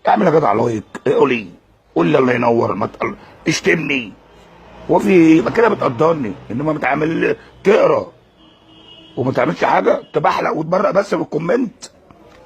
اعمل يا جدع لايك، قولي، قول لي الله ينور، ما تشتمني. وفي يبقى كده بتقدرني، انما بتعمل تقرا وما تعملش حاجه، تبحلق وتبرق بس في الكومنت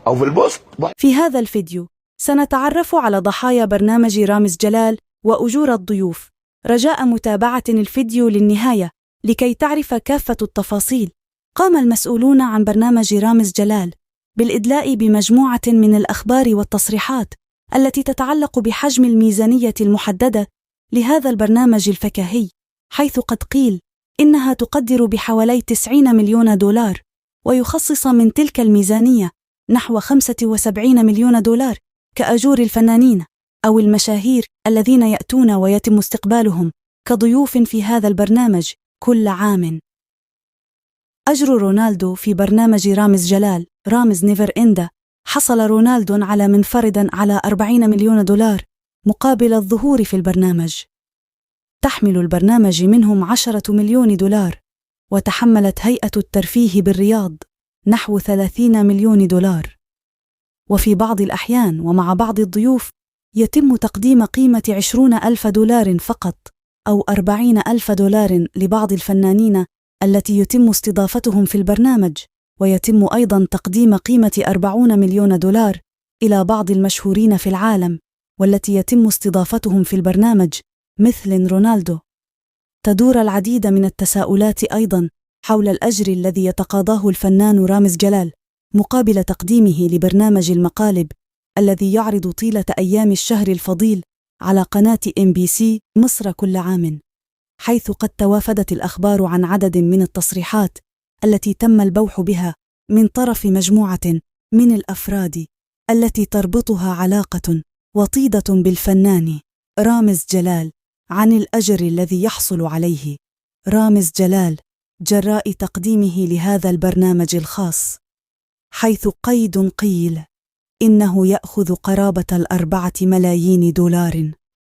او في البوست. في هذا الفيديو سنتعرف على ضحايا برنامج رامز جلال وأجور الضيوف، رجاء متابعة الفيديو للنهاية لكي تعرف كافة التفاصيل. قام المسؤولون عن برنامج رامز جلال بالإدلاء بمجموعة من الأخبار والتصريحات التي تتعلق بحجم الميزانية المحددة لهذا البرنامج الفكاهي، حيث قد قيل إنها تقدر بحوالي 90 مليون دولار، ويخصص من تلك الميزانية نحو 75 مليون دولار كأجور الفنانين أو المشاهير الذين يأتون ويتم استقبالهم كضيوف في هذا البرنامج كل عام. أجر رونالدو في برنامج رامز جلال رامز نيفر إندا، حصل رونالدو على منفردا على 40 مليون دولار مقابل الظهور في البرنامج. تحمل البرنامج منهم 10 مليون دولار، وتحملت هيئة الترفيه بالرياض نحو 30 مليون دولار. وفي بعض الأحيان ومع بعض الضيوف يتم تقديم قيمة 20,000 دولار فقط أو 40,000 دولار لبعض الفنانين التي يتم استضافتهم في البرنامج، ويتم أيضا تقديم قيمة 40 مليون دولار إلى بعض المشهورين في العالم والتي يتم استضافتهم في البرنامج مثل رونالدو. تدور العديد من التساؤلات أيضا حول الأجر الذي يتقاضاه الفنان رامز جلال مقابل تقديمه لبرنامج المقالب الذي يعرض طيلة أيام الشهر الفضيل على قناة MBC مصر كل عام، حيث قد توافدت الأخبار عن عدد من التصريحات التي تم البوح بها من طرف مجموعة من الأفراد التي تربطها علاقة وطيدة بالفنان رامز جلال عن الأجر الذي يحصل عليه رامز جلال جراء تقديمه لهذا البرنامج الخاص، حيث قيد قيل إنه يأخذ قرابة 4 ملايين دولار